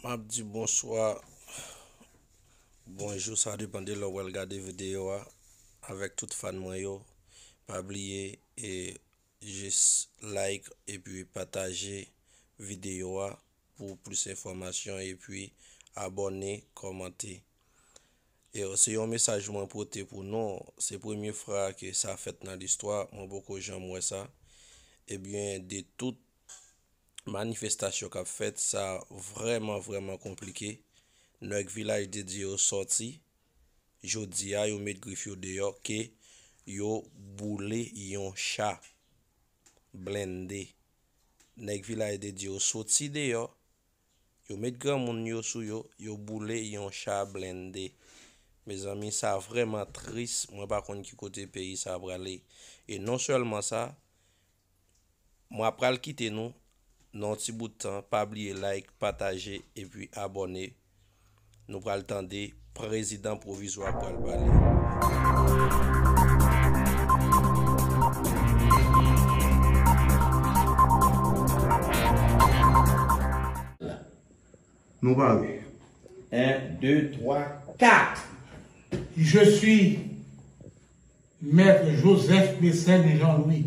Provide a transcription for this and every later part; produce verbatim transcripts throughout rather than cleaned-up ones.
M ap di bonswa, bonjou, sa depann de lè w pral gade videyo a. Avèk tout fan mwen yo, pa bliye e jis like epi pataje videyo a pou plis enfòmasyon epi abòne, kòmante. E se yon mesaj mwen pote pou nou. Se premye fwa ke sa fèt nan listwa. Mwen poko janm wè sa. Ebyen, de tout manifestasyon k ap fèt, sa vrèman, vrèman konplike. Nèg Vilaj de Dye yo sòti. Jodi a, yo met grif yo deyò ke yo boule yon cha blende. Nèg Vilaj de Dye yo soti deyò. Yo met granmoun yo sou yo, yo boule yon cha blende. Mezanmi, sa vrèman tris. Mwen pa konn ki kote peyi sa prale. E non sèlman sa, mwen ap pral kite nou nan yon ti bout tan. Pa bliye like, pataje, epi abòne. Nou pral tande prezidan pwovizwa pral pale. Nou pare. Un, deux, trois, quatre. Je suis Maître Joseph Mécène Jean-Louis,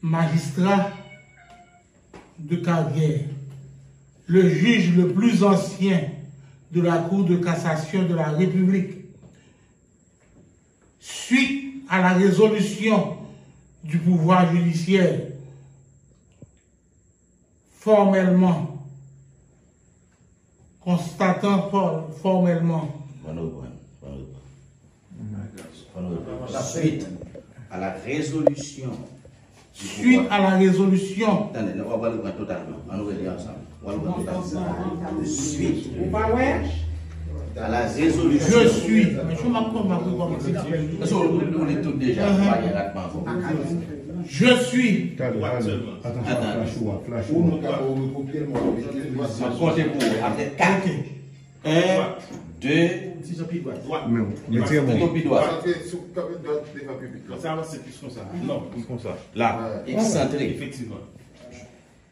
magistrat de carrière, le juge le plus ancien de la Cour de cassation de la République, suite à la résolution du pouvoir judiciaire, formellement, constatant for- formellement. Bon, nou pran, bon, nou pran. Bon, nou pran. Suite à la résolution. Suite à la résolution. Tande, nou pral reprann totalman. Ann nou rele ansanm. Pral reprann totalman. Suite. Ou pa wè? Dans la résolution. Je suis. Men chou m ap kòmanse, m ap rekòmanse. Èske ou, ou li tout deja? Ou pa gen ratman ankò. Je suis. Talè, talè. Atansyon, flash ou a, flash ou a. M ap konte pou ou. Apre kat. Un, deux. Men, mete yon men. Pi dwat. Sa avanse plis konsa. Non, plis konsa. La. Eksantre. Efektivman.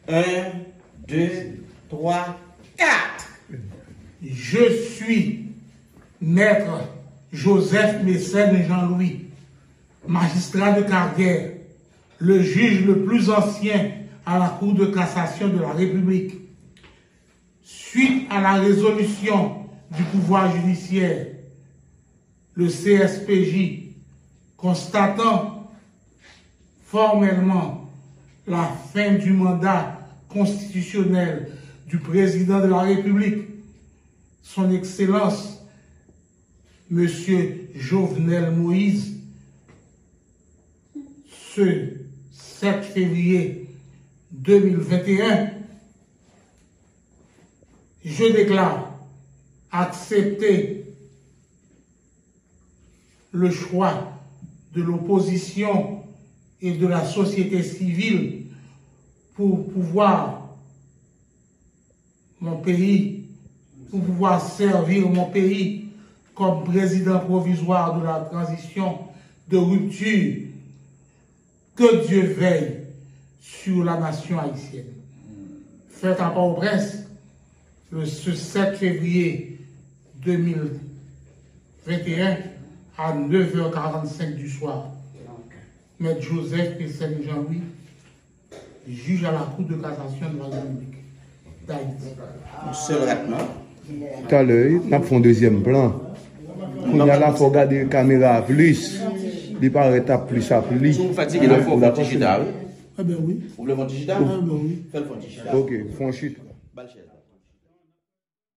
Un, deux, trois, quatre. Je suis Maître Joseph Mécène Jean-Louis, magistrat de carrière, le juge le plus ancien à la Cour de cassation de la République. Suite à la résolution du pouvoir judiciaire, le C S P J, constatant formellement la fin du mandat constitutionnel du président de la République, son Excellence, Monsieur Jovenel Moïse, ce sept février deux mille vingt et un, je déclare accepter le choix de l'opposition et de la société civile pour pouvoir mon pays, pour pouvoir servir mon pays comme président provisoire de la transition de rupture. Que Dieu veille sur la nation haïtienne. Fèt à Port-au-Prince, le, ce sept février deux mille vingt et un à neuf heures quarante-cinq du soir. Maître Joseph Mécène Jean-Louis, juge à la Cour de cassation de la République d'Haïti. Yon sèl ratman. Talè, wi, n ap fè yon dezyèm plan. Kounye a la, fò w gade kamera a plis. Li parèt ap plis ap li. Si w fatige la, fò w fè yon ti chita, wi. Enben wi. Ou vle fè yon ti chita? Enben wi. Fè l fè yon ti chita. Ok, fè yon chita. Ba l chèz la.